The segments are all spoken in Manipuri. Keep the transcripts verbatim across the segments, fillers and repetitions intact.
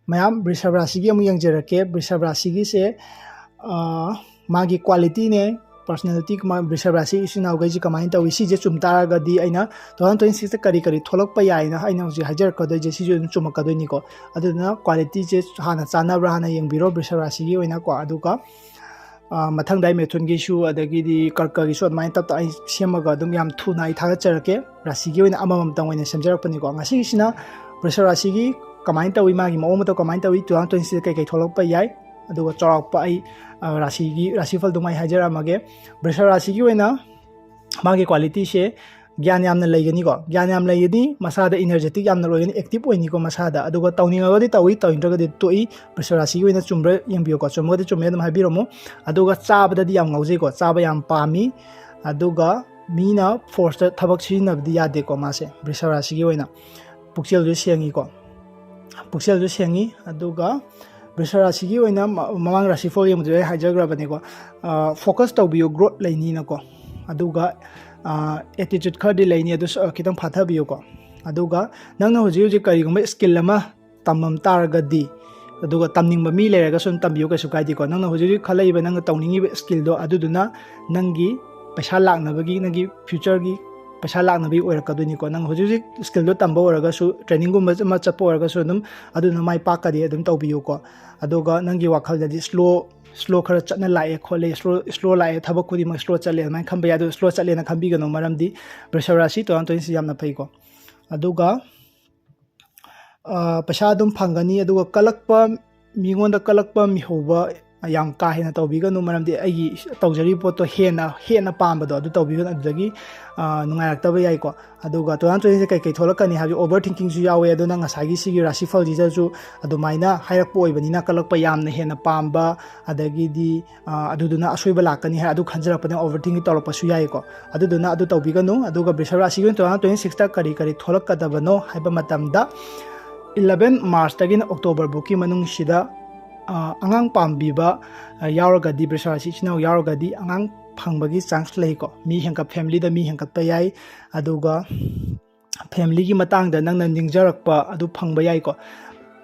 ꯃꯌꯥꯝ ꯕ꯭ꯔꯤꯁꯚ ꯔꯥꯁꯤꯒꯤ ꯑꯃꯨꯛ ꯌꯦꯡꯖꯔꯛꯀꯦ꯫ ꯕ꯭ꯔꯤꯁꯚ ꯔꯥꯁꯤꯒꯤꯁꯦ, ꯑ, ꯃꯥꯒꯤ qualityꯅꯦ, personality, ꯀꯃꯥꯏ-, ꯕ꯭ꯔꯤꯁꯚ ꯔꯥꯁꯤ ꯏꯆꯤꯟ ꯏꯅꯥꯎꯈꯩꯁꯤ ꯀꯃꯥꯏꯅ ꯇꯧꯏ, ꯁꯤꯁꯦ ꯆꯨꯝ ꯇꯥꯔꯒꯗꯤ ꯑꯩꯅ two thousand twenty sixꯇ ꯀꯔꯤ ꯀꯔꯤ ꯊꯣꯛꯂꯛꯄ ꯌꯥꯏꯅ ꯑꯩꯅ ꯍꯧꯖꯤꯛ ꯍꯥꯏꯖꯔꯛꯀꯗꯣꯏꯁꯦ, ꯁꯤꯁꯨ ꯑꯗꯨꯝ ꯆꯨꯝꯃꯛꯀꯗꯣꯏꯅꯤꯀꯣ꯫ ꯑꯗꯨꯗꯨꯅ qualityꯁꯦ ꯍꯥꯟꯅ ꯆꯥꯟꯅꯕ꯭ꯔꯥ ꯍꯥꯟꯅ ꯌꯦꯡꯕꯤꯔꯣ ꯕ꯭ꯔꯤꯁꯚ ꯔꯥꯁꯤꯒꯤ ꯑꯣꯏꯅꯀꯣ꯫ ꯑꯗꯨꯒ, ꯑ, ꯃꯊꯪꯗ ꯑꯩ ꯃꯤꯊꯨꯟꯒꯤꯁꯨ ꯑꯗꯒꯤꯗꯤ ꯀꯔꯀꯒꯤꯁꯨ ꯑꯗꯨꯃꯥꯏꯅ ꯇꯞ ꯇꯞ ꯑꯩ ꯁꯦꯝꯃꯒ ꯑꯗꯨꯝ ꯌꯥꯝ ꯊꯨꯅ ꯑꯩ ꯊꯥꯒꯠꯆꯔꯛꯀꯦ꯫ ꯔꯥꯁꯤꯒꯤ ꯑꯣꯏꯅ ꯑꯃꯃꯝꯇꯪ ꯑꯣꯏꯅ ꯁꯦꯝꯖꯔꯛꯄꯅꯤꯀꯣ꯫ ꯉꯁꯤꯒꯤꯁꯤꯅ ꯕ꯭ꯔꯤꯁꯚ ꯔꯥꯁꯤꯒꯤ ꯀꯃꯥꯏꯅ ꯇꯧꯏ, ꯃꯥꯒꯤ ꯃꯑꯣꯡ ꯃꯇꯧ ꯀꯃꯥꯏꯅ ꯇꯧꯏ, two thousand twenty sixꯇ ꯀꯩꯀꯩ ꯊꯣꯛꯂꯛꯄ ꯌꯥꯏ, ꯑꯗꯨꯒ ꯆꯥꯎꯔꯥꯛꯄ ꯑꯩ, ꯑ, ꯔꯥꯁꯤꯒꯤ ꯔꯥꯁꯤꯐꯜꯗꯨꯃ ꯑꯩ ꯍꯥꯏꯖꯔꯛꯑꯝꯃꯒꯦ꯫ ꯕ꯭ꯔꯤꯁꯚ ꯔꯥꯁꯤꯒꯤ ꯑꯣꯏꯅ ꯃꯥꯒꯤ qualityꯁꯦ ꯒ꯭ꯌꯥꯟ ꯌꯥꯝꯅ ꯂꯩꯒꯅꯤꯀꯣ꯫ ꯒ꯭ꯌꯥꯟ ꯌꯥꯝ ꯂꯩꯒꯅꯤ, ꯃꯁꯥꯗ energetic ꯌꯥꯝꯅ ꯑꯣꯏꯒꯅꯤ, active ꯑꯣꯏꯅꯤꯀꯣ ꯃꯁꯥꯗ꯫ ꯑꯗꯨꯒ ꯇꯧꯅꯤꯡꯉꯒꯗꯤ ꯇꯧꯏ, ꯇꯧꯅꯤꯡꯗ꯭ꯔꯒꯗꯤ ꯇꯣꯛꯏ꯫ ꯕ꯭ꯔꯤꯁꯚ ꯔꯥꯁꯤꯒꯤ ꯑꯣꯏꯅ ꯆꯨꯝꯕ꯭ꯔꯥ ꯌꯦꯡꯕꯤꯌꯨꯀꯣ꯫ ꯆꯨꯝꯃꯒꯗꯤ ꯆꯨꯝꯃꯦ ꯑꯗꯨꯝ ꯍꯥꯏꯕꯤꯔꯝꯃꯨ꯫ ꯑꯗꯨꯒ ꯆꯥꯕꯗꯗꯤ ꯌꯥꯝ ꯉꯥꯎꯖꯩꯀꯣ, ꯆꯥꯕ ꯌꯥꯝ ꯄꯥꯝꯃꯤ꯫ ꯑꯗꯨꯒ ꯃꯤꯅ forceꯇ ꯊꯕꯛ ꯁꯤꯖꯤꯟꯅꯕꯗꯤ ꯌꯥꯗꯦꯀꯣ ꯃꯥꯁꯦ, ꯕ꯭ꯔꯤꯁꯚ ꯔꯥꯁꯤꯒꯤ ꯑꯣꯏꯅ꯫ ꯄꯨꯛꯆꯦꯜꯁꯨ ꯁꯦꯡꯉꯤꯀꯣ, ꯄꯨꯛꯆꯦꯜꯁꯨ ꯁꯦꯡꯉꯤ꯫ ꯑꯗꯨꯒ ꯕ꯭ꯔꯤꯁꯚ ꯔꯥꯁꯤꯒꯤ ꯑꯣꯏꯅ ꯃ-, ꯃꯃꯥꯡ ꯔꯥꯁꯤꯐꯜ ꯌꯦꯡꯕꯗꯨꯗ ꯑꯩ ꯍꯥꯏꯖꯈ꯭ꯔꯕꯅꯤꯀꯣ, ꯑ, focus ꯇꯧꯕꯤꯌꯨ, growth ꯂꯩꯅꯤꯅꯀꯣ꯫ ꯑꯗꯨꯒ, ꯑ, attitude ꯈꯔꯗꯤ ꯂꯩꯅꯤ, ꯑꯗꯨꯁꯨ, ꯑ, ꯈꯤꯇꯪ ꯐꯥꯊꯕꯤꯌꯨꯀꯣ꯫ ꯑꯗꯨꯒ ꯅꯪꯅ ꯍꯧꯖꯤꯛ ꯍꯧꯖꯤꯛ ꯀꯔꯤꯒꯨꯝꯕ skill ꯑꯃ ꯇꯝꯃꯝ ꯇꯥꯔꯒꯗꯤ, ꯑꯗꯨꯒ ꯇꯝꯅꯤꯡꯕ ꯃꯤ ꯂꯩꯔꯒꯁꯨ ꯑꯗꯨꯝ ꯇꯝꯕꯤꯌꯨ, ꯀꯩꯁꯨ ꯀꯥꯏꯗꯦꯀꯣ꯫ ꯅꯪꯅ ꯍꯧꯖꯤꯛ ꯍꯧꯖꯤꯛ ꯈꯜꯂꯛꯏꯕ, ꯅꯪꯅ ꯇꯧꯅꯤꯡꯉꯤꯕ skillꯗꯣ, ꯑꯗꯨꯗꯨꯅ ꯅꯪꯒꯤ ꯄꯩꯁꯥ ꯂꯥꯛꯅꯕꯒꯤ, ꯅꯪꯒꯤ futureꯒꯤ ꯄꯩꯁꯥ ꯂꯥꯛꯅꯕꯒꯤ ꯑꯣꯏꯔꯛꯀꯗꯣꯏꯅꯤꯀꯣ꯫ ꯅꯪ ꯍꯧꯖꯤꯛ ꯍꯧꯖꯤꯛ skillꯗꯣ ꯇꯝꯕ ꯑꯣꯏꯔꯒꯁꯨ, trainingꯒꯨꯝꯕ ꯑꯃ ꯆꯠꯄ ꯑꯣꯏꯔꯒꯁꯨ, ꯑꯗꯨꯝ ꯑꯗꯨꯅ ꯃꯥꯏ ꯄꯥꯛꯀꯅꯤ, ꯑꯗꯨꯝ ꯇꯧꯕꯤꯌꯨꯀꯣ꯫ ꯑꯗꯨꯒ ꯅꯪꯒꯤ ꯋꯥꯈꯜꯗꯗꯤ slow, slow ꯈꯔ ꯆꯠꯅ ꯂꯥꯛꯑꯦ ꯈꯣꯠꯂꯦ, slow, slow ꯂꯥꯛꯑꯦ, ꯊꯕꯛ ꯈꯨꯗꯤꯡꯃꯛ slow ꯆꯠꯂꯦ, ꯑꯗꯨꯃꯥꯏꯅ ꯈꯟꯕ ꯌꯥꯏ꯫ ꯑꯗꯨ slow ꯆꯠꯂꯦꯅ ꯈꯟꯕꯤꯒꯅꯨ, ꯃꯔꯝꯗꯤ ꯕ꯭ꯔꯤꯁꯚ ꯔꯥꯁꯤ two thousand twenty six ꯌꯥꯝꯅ ꯐꯩꯀꯣ꯫ ꯑꯗꯨꯒ, ꯑ, ꯄꯩꯁꯥ ꯑꯗꯨꯝ ꯐꯪꯒꯅꯤ꯫ ꯑꯗꯨꯒ ꯀꯜꯂꯛꯄ, ꯃꯤꯉꯣꯟꯗ ꯀꯜꯂꯛꯄ ꯃꯤꯍꯧꯕ ꯌꯥꯝ ꯀꯥ ꯍꯦꯟꯅ ꯇꯧꯕꯤꯒꯅꯨ, ꯃꯔꯝꯗꯤ ꯑꯩꯒꯤ ꯇꯧꯖꯔꯤꯕ ꯄꯣꯠꯇꯣ ꯍꯦꯟꯅ, ꯍꯦꯟꯅ ꯄꯥꯝꯕꯗꯣ ꯑꯗꯨ ꯇꯧꯕꯤꯒꯅꯨ, ꯑꯗꯨꯗꯒꯤ, ꯑ, ꯅꯨꯡꯉꯥꯏꯔꯛꯇꯕ ꯌꯥꯏꯀꯣ꯫ ꯑꯗꯨꯒ two thousand twenty six ꯀꯩꯀꯩ ꯊꯣꯛꯂꯛꯀꯅꯤ ꯍꯥꯏꯕꯗꯤ over thinkingꯁꯨ ꯌꯥꯎꯋꯦ꯫ ꯑꯗꯨꯅ ꯉꯁꯥꯏꯒꯤ ꯁꯤꯒꯤ ꯔꯥꯁꯤꯐꯜꯁꯤꯗꯁꯨ ꯑꯗꯨꯃꯥꯏꯅ ꯍꯥꯏꯔꯛꯄ ꯑꯣꯏꯕꯅꯤꯅ, ꯀꯜꯂꯛꯄ ꯌꯥꯝꯅ ꯍꯦꯟꯅ ꯄꯥꯝꯕ, ꯑꯗꯒꯤꯗꯤ, ꯑ, ꯑꯗꯨꯗꯨꯅ ꯑꯁꯣꯏꯕ ꯂꯥꯛꯀꯅꯤ ꯍꯥꯏ, ꯑꯗꯨ ꯈꯟꯖꯔꯛꯄꯅ over thinking ꯇꯧꯔꯛꯄꯁꯨ ꯌꯥꯏꯀꯣ꯫ ꯑꯗꯨꯗꯨꯅ ꯑꯗꯨ ꯇꯧꯕꯤꯒꯅꯨ꯫ ꯑꯗꯨꯒ ꯕ꯭ꯔꯤꯁꯚ ꯔꯥꯁꯤꯒꯤ ꯑꯣꯏꯅ two thousand twenty sixꯇ ꯀꯔꯤ ꯀꯔꯤ ꯊꯣꯛꯂꯛꯀꯗꯕꯅꯣ ꯍꯥꯏꯕ ꯃꯇꯝꯗ, eleven Marchꯇꯒꯤꯅ October ꯐꯥꯎꯒꯤ ꯃꯅꯨꯡꯁꯤꯗ, ꯑ, ꯑꯉꯥꯡ ꯄꯥꯝꯕꯤꯕ, ꯑ, ꯌꯥꯎꯔꯒꯗꯤ, ꯕ꯭ꯔꯤꯁꯚ ꯔꯥꯁꯤ ꯏꯆꯤꯟ ꯏꯅꯥꯎ ꯌꯥꯎꯔꯒꯗꯤ ꯑꯉꯥꯡ ꯐꯪꯕꯒꯤ chance ꯂꯩꯀꯣ꯫ ꯃꯤ ꯍꯦꯟꯒꯠ-, familyꯗ ꯃꯤ ꯍꯦꯟꯒꯠꯄ ꯌꯥꯏ꯫ ꯑꯗꯨꯒ familyꯒꯤ ꯃꯇꯥꯡꯗ ꯅꯪꯅ ꯅꯤꯡꯖꯔꯛꯄ ꯑꯗꯨ ꯐꯪꯕ ꯌꯥꯏꯀꯣ꯫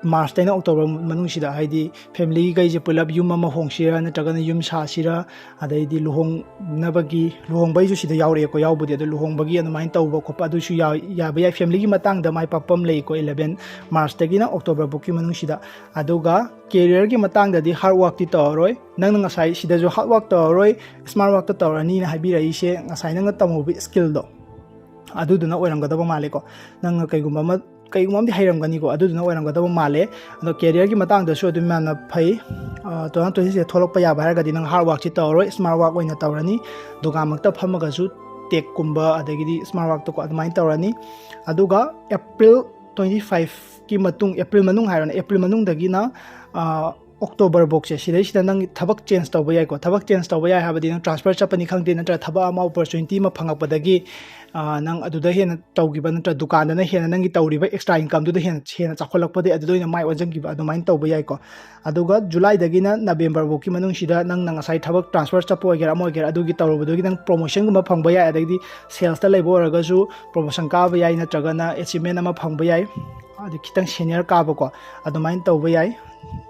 ꯃꯥꯔꯁꯇꯩꯅ ꯑꯣꯛꯇꯣꯕꯔ ꯃꯅꯨꯡꯁꯤꯗ, ꯍꯥꯏꯗꯤ ꯐꯦꯃꯤꯂꯤꯈꯩꯁꯦ ꯄꯨꯂꯞ ꯌꯨꯝ ꯑꯃ ꯍꯣꯡꯁꯤꯔꯥ ꯅꯠꯇ꯭ꯔꯒꯅ ꯌꯨꯝ ꯁꯥꯁꯤꯔꯥ, ꯑꯗꯩꯗꯤ ꯂꯨꯍꯣꯡꯅꯕꯒꯤ, ꯂꯨꯍꯣꯡꯕꯩꯁꯨ ꯁꯤꯗ ꯌꯥꯎꯔꯛꯑꯦꯀꯣ, ꯌꯥꯎꯕꯨꯗꯤ, ꯑꯗꯣ ꯂꯨꯍꯣꯡꯕꯒꯤ ꯑꯗꯨꯃꯥꯏꯅ ꯇꯧꯕ ꯈꯣꯠꯄ ꯑꯗꯨꯁꯨ ꯌꯥ-, ꯌꯥꯕ ꯌꯥꯏ꯫ ꯐꯦꯃꯤꯂꯤꯒꯤ ꯃꯇꯥꯡꯗ ꯃꯥꯏ ꯄꯥꯛꯄ ꯑꯃ ꯂꯩꯀꯣ, ꯏꯂꯚꯦꯟ ꯃꯥꯔꯁꯇꯒꯤꯅ ꯑꯣꯛꯇꯣꯕꯔ ꯐꯥꯎꯒꯤ ꯃꯅꯨꯡꯁꯤꯗ꯫ ꯑꯗꯨꯒ ꯀꯦꯔꯤꯌꯔꯒꯤ ꯃꯇꯥꯡꯗꯗꯤ ꯍꯥꯔꯗ ꯋꯥꯔꯛꯇꯤ ꯇꯧꯔꯔꯣꯏ꯫ ꯅꯪꯅ ꯉꯁꯥꯏ ꯁꯤꯗꯁꯨ ꯍꯥꯔꯗ ꯋꯥꯔꯛ ꯇꯧꯔꯔꯣꯏ, ꯁ꯭ꯃꯥꯔꯠ ꯋꯥꯔꯛꯇ ꯇꯧꯔꯅꯤꯅ ꯍꯥꯏꯕꯤꯔꯛꯏꯁꯦ, ꯉꯁꯥꯏ ꯅꯪꯅ ꯇꯝꯍꯧꯕ ꯁ꯭ꯀꯤꯜꯗꯣ ꯑꯗꯨꯗꯨꯅ ꯑꯣꯏꯔꯝꯒꯗꯕ ꯃꯥꯜꯂꯦꯀꯣ꯫ ꯅꯪꯅ ꯀꯩꯒꯨꯝꯕ ꯑꯃ, ꯀꯩꯒꯨꯝꯕ ꯑꯃꯗꯤ ꯍꯩꯔꯝꯒꯅꯤꯀꯣ, ꯑꯗꯨꯗꯨꯅ ꯑꯣꯏꯔꯝꯒꯗꯕ ꯃꯥꯜꯂꯦ꯫ ꯑꯗꯣ ꯀꯦꯔꯤꯌꯔꯒꯤ ꯃꯇꯥꯡꯗꯁꯨ ꯑꯗꯨꯝ ꯌꯥꯝꯅ ꯐꯩ꯫ ꯇꯨ ꯊꯥꯎꯖꯟ ꯇ꯭ꯋꯦꯟꯇꯤ ꯁꯤꯛꯁꯇ ꯊꯣꯛꯂꯛꯄ ꯌꯥꯕ ꯍꯥꯏꯔꯒꯗꯤ ꯅꯪ ꯍꯥꯔꯗ ꯋꯥꯔꯛꯁꯤ ꯇꯧꯔꯔꯣꯏ, ꯁ꯭ꯃꯥꯔꯠ ꯋꯥꯔꯛ ꯑꯣꯏꯅ ꯇꯧꯔꯅꯤ꯫ ꯗꯨꯀꯥꯟꯃꯛꯇ ꯐꯝꯃꯒꯁꯨ ꯇꯦꯛꯀꯨꯝꯕ ꯑꯗꯒꯤꯗꯤ ꯁ꯭ꯃꯥꯔꯠ ꯋꯥꯔꯛꯇꯀꯣ ꯑꯗꯨꯃꯥꯏꯅ ꯇꯧꯔꯅꯤ꯫ ꯑꯗꯨꯒ ꯑꯦꯄ꯭ꯔꯤꯜ ꯇ꯭ꯋꯦꯟꯇꯤ ꯐꯥꯏꯚꯀꯤ ꯃꯇꯨꯡ, ꯑꯦꯄ꯭ꯔꯤꯜ ꯃꯅꯨꯡ ꯍꯥꯏꯔꯣꯅꯦ, ꯑꯦꯄ꯭ꯔꯤꯜ ꯃꯅꯨꯡꯗꯒꯤꯅ, ꯑ, ꯑꯣꯛꯇꯣꯕꯔ ꯐꯥꯎꯁꯦ, ꯁꯤꯗꯩꯁꯤꯗ ꯅꯪ ꯊꯕꯛ ꯆꯦꯟꯖ ꯇꯧꯕ ꯌꯥꯏꯀꯣ꯫ ꯊꯕꯛ ꯆꯦꯟꯖ ꯇꯧꯕ ꯌꯥꯏ ꯍꯥꯏꯕꯗꯤ ꯅꯪ ꯇ꯭ꯔꯥꯟꯁꯐꯔ ꯆꯠꯄꯅꯤ ꯈꯪꯗꯦ, ꯅꯠꯇ꯭ꯔꯒ ꯊꯕꯛ ꯑꯃ, ꯑꯣꯄꯣꯔꯆꯨꯅꯤꯇꯤ ꯑꯃ ꯐꯪꯉꯛꯄꯗꯒꯤ, ꯑ, ꯅꯪ ꯑꯗꯨꯗ ꯍꯦꯟꯅ ꯇꯧꯈꯤꯕ, ꯅꯠꯇ꯭ꯔꯒ ꯗꯨꯀꯥꯟꯗꯅ ꯍꯦꯟꯅ ꯅꯪꯒꯤ ꯇꯧꯔꯤꯕ ꯑꯦꯛꯁꯇ꯭ꯔꯥ ꯏꯟꯀꯝꯗꯨꯗ ꯍꯦꯟꯅ, ꯍꯦꯟꯅ ꯆꯥꯎꯈꯠꯂꯛꯄꯗꯒꯤ ꯑꯗꯨꯗ ꯑꯣꯏꯅ ꯃꯥꯏ ꯑꯣꯟꯁꯤꯟꯈꯤꯕ, ꯑꯗꯨꯃꯥꯏꯅ ꯇꯧꯕ ꯌꯥꯏꯀꯣ꯫ ꯑꯗꯨꯒ ꯖꯨꯂꯥꯏꯗꯒꯤꯅ ꯅꯕꯦꯝꯕꯔ ꯐꯥꯎꯒꯤ ꯃꯅꯨꯡꯁꯤꯗ ꯅꯪꯅ ꯉꯁꯥꯏ ꯊꯕꯛ ꯇ꯭ꯔꯥꯟꯁꯐꯔ ꯆꯠꯄ ꯑꯣꯏꯒꯦꯔꯥ ꯑꯃ ꯑꯣꯏꯒꯦꯔꯥ, ꯑꯗꯨꯒꯤ ꯇꯧꯔꯨꯕꯗꯨꯒꯤ ꯅꯪ ꯄ꯭ꯔꯣꯃꯣꯁꯟꯒꯨꯝꯕ ꯐꯪꯕ ꯌꯥꯏ, ꯑꯗꯩꯗꯤ ꯁꯦꯜꯁꯇ ꯂꯩꯕ ꯑꯣꯏꯔꯒꯁꯨ ꯄ꯭ꯔꯣꯃꯣꯁꯟ ꯀꯥꯕ ꯌꯥꯏ, ꯅꯠꯇ꯭ꯔꯒꯅ ꯑꯦꯆꯤꯞꯃꯦꯟ ꯑꯃ ꯐꯪꯕ ꯌꯥꯏ, ꯑꯗꯩ ꯈꯤꯇꯪ ꯁꯦꯅꯤꯌꯔ ꯀꯥꯕꯀꯣ, ꯑꯗꯨꯃꯥꯏꯅ ꯇꯧꯕ ꯌꯥꯏ꯫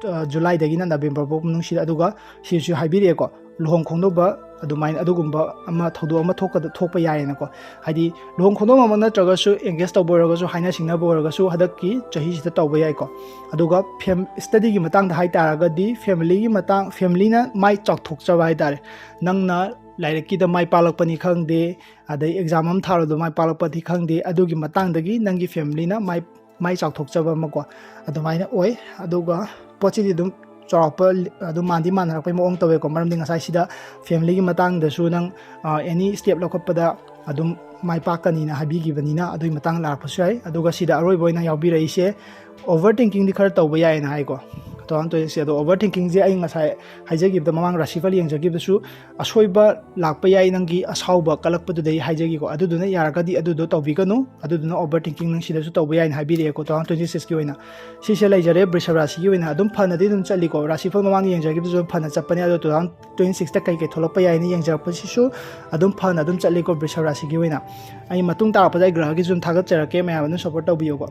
ꯑ, ꯖꯨꯂꯥꯏꯗꯒꯤꯅ ꯅꯕꯦꯝꯕꯔ ꯐꯥꯎ ꯃꯅꯨꯡꯁꯤꯗ꯫ ꯑꯗꯨꯒ ꯁꯤꯁꯨ ꯍꯥꯏꯕꯤꯔꯛꯑꯦꯀꯣ, ꯂꯨꯍꯣꯡ ꯈꯣꯡꯗꯣꯡꯕ ꯑꯗꯨꯃꯥꯏꯅ ꯑꯗꯨꯒꯨꯝꯕ ꯑꯃ, ꯊꯧꯗꯣꯛ ꯑꯃ ꯊꯣꯛꯀꯗ-, ꯊꯣꯛꯄ ꯌꯥꯏꯌꯦꯅꯀꯣ꯫ ꯍꯥꯏꯗꯤ ꯂꯨꯍꯣꯡ ꯈꯣꯡꯗꯣꯡꯕꯃꯛ ꯅꯠꯇ꯭ꯔꯒꯁꯨ, ꯑꯦꯡꯒꯦꯖ ꯇꯧꯕ ꯑꯣꯏꯔꯒꯁꯨ, ꯍꯥꯏꯅ ꯁꯤꯡꯅꯕ ꯑꯣꯏꯔꯒꯁꯨ ꯍꯟꯗꯛꯀꯤ ꯆꯍꯤꯁꯤꯗ ꯇꯧꯕ ꯌꯥꯏꯀꯣ꯫ ꯑꯗꯨꯒ ꯐꯦꯝ-, ꯁ꯭ꯇꯗꯤꯒꯤ ꯃꯇꯥꯡꯗ ꯍꯥꯏ ꯇꯥꯔꯒꯗꯤ ꯐꯦꯃꯤꯂꯤꯒꯤ ꯃꯇꯥꯡ, ꯐꯦꯃꯤꯂꯤꯅ ꯃꯥꯏ ꯆꯥꯎꯊꯣꯛꯆꯕ ꯍꯥꯏ ꯇꯥꯔꯦ꯫ ꯅꯪꯅ ꯂꯥꯏꯔꯤꯛꯀꯤꯗ ꯃꯥꯏ ꯄꯥꯛꯂꯛꯄꯅꯤ ꯈꯪꯗꯦ, ꯑꯗꯩ ꯑꯦꯛꯖꯥꯝ ꯑꯃ ꯊꯥꯔꯨꯕꯗ ꯃꯥꯏ ꯄꯥꯛꯂꯛꯄꯗꯤ ꯈꯪꯗꯦ, ꯑꯗꯨꯒꯤ ꯃꯇꯥꯡꯗꯒꯤ ꯅꯪꯒꯤ ꯐꯦꯃꯤꯂꯤꯅ ꯃꯥꯏ, ꯃꯥꯏ ꯆꯥꯎꯊꯣꯛꯆꯕ ꯑꯃꯀꯣ, ꯑꯗꯨꯃꯥꯏꯅ ꯑꯣꯏ꯫ ꯑꯗꯨꯒ ꯄꯣꯠꯁꯤꯗꯤ ꯑꯗꯨꯝ ꯆꯥꯎꯔꯥꯛꯄ ꯑꯗꯨꯝ ꯃꯥꯟꯗꯤ ꯃꯥꯟꯅꯔꯛꯄꯩ ꯃꯑꯣꯡ ꯇꯧꯋꯦꯀꯣ, ꯃꯔꯝꯗꯤ ꯉꯁꯥꯏ ꯁꯤꯗ ꯐꯦꯃꯤꯂꯤꯒꯤ ꯃꯇꯥꯡꯗꯁꯨ ꯅꯪ, ꯑ, ꯑꯦꯅꯤ ꯁ꯭ꯇꯦꯞ ꯂꯧꯈꯠꯄꯗ ꯑꯗꯨꯝ ꯃꯥꯏ ꯄꯥꯛꯀꯅꯤꯅ ꯍꯥꯏꯕꯤꯈꯤꯕꯅꯤꯅ ꯑꯗꯨꯒꯤ ꯃꯇꯥꯡ ꯂꯥꯛꯄꯁꯨ ꯌꯥꯏ꯫ ꯑꯗꯨꯒ ꯁꯤꯗ ꯑꯔꯣꯏꯕ ꯑꯣꯏꯅ ꯌꯥꯎꯕꯤꯔꯛꯏꯁꯦ, ꯑꯣꯚꯔ ꯊꯤꯡꯀꯤꯡꯗꯤ ꯈꯔ ꯇꯧꯕ ꯌꯥꯏꯌꯦꯅ ꯍꯥꯏꯀꯣ, ꯇꯨ ꯊꯥꯎꯖꯟ ꯇ꯭ꯋꯦꯟꯇꯤ ꯁꯤꯛꯁ꯫ ꯑꯗꯣ ꯑꯣꯚꯔ ꯊꯤꯡꯀꯤꯡꯁꯦ ꯑꯩ ꯉꯁꯥꯏ ꯍꯥꯏꯖꯈꯤꯕꯗ, ꯃꯃꯥꯡ ꯔꯥꯁꯤꯐꯜ ꯌꯦꯡꯖꯈꯤꯕꯗꯁꯨ ꯑꯁꯣꯏꯕ ꯂꯥꯛꯄ ꯌꯥꯏ, ꯅꯪꯒꯤ ꯑꯁꯥꯎꯕ ꯀꯜꯂꯛꯄꯗꯨꯗꯩ ꯍꯥꯏꯖꯒꯦꯀꯣ꯫ ꯑꯗꯨꯗꯨꯅ ꯌꯥꯔꯒꯗꯤ ꯑꯗꯨꯗꯣ ꯇꯧꯕꯤꯒꯅꯨ꯫ ꯑꯗꯨꯗꯨꯅ ꯑꯣꯚꯔ ꯊꯤꯡꯀꯤꯡ ꯅꯪ ꯁꯤꯗꯁꯨ ꯇꯧꯕ ꯌꯥꯏꯅ ꯍꯥꯏꯕꯤꯔꯛꯑꯦꯀꯣ, ꯇꯨ ꯊꯥꯎꯖꯟ ꯇ꯭ꯋꯦꯟꯇꯤ ꯁꯤꯛꯁꯀꯤ ꯑꯣꯏꯅ꯫ ꯁꯤꯁꯦ ꯂꯩꯖꯔꯦ꯫ ꯕ꯭ꯔꯤꯁꯚ ꯔꯥꯁꯤꯒꯤ ꯑꯣꯏꯅ ꯑꯗꯨꯝ ꯐꯅꯗꯤ ꯑꯗꯨꯝ ꯆꯠꯂꯤꯀꯣ, ꯔꯥꯁꯤꯐꯜ ꯃꯃꯥꯡꯗ ꯌꯦꯡꯖꯈꯤꯕꯗꯁꯨ ꯐꯅ ꯆꯠꯄꯅꯦ, ꯑꯗꯣ ꯇꯨ ꯊꯥꯎꯖꯟ ꯇ꯭ꯋꯦꯟꯇꯤ ꯁꯤꯛꯁꯇ ꯀꯩ ꯀꯩ ꯊꯣꯛꯂꯛꯄ ꯌꯥꯏꯅ ꯌꯦꯡꯖꯔꯛꯄꯁꯤꯁꯨ ꯑꯗꯨꯝ ꯐꯅ ꯑꯗꯨꯝ ꯆꯠꯂꯤꯀꯣ, ꯕ꯭ꯔꯤꯁꯚ ꯔꯥꯁꯤꯒꯤ ꯑꯣꯏꯅ꯫ ꯑꯩ ꯃꯇꯨꯡ ꯇꯥꯔꯛꯄꯗ ꯑꯩ ꯒ꯭ꯔꯍꯒꯤꯁꯨ ꯑꯗꯨꯝ ꯊꯥꯒꯠꯆꯔꯛꯀꯦ, ꯃꯌꯥꯝ ꯑꯗꯨꯝ ꯁꯞꯄꯣꯔꯠ ꯇꯧꯕꯤꯌꯨꯀꯣ꯫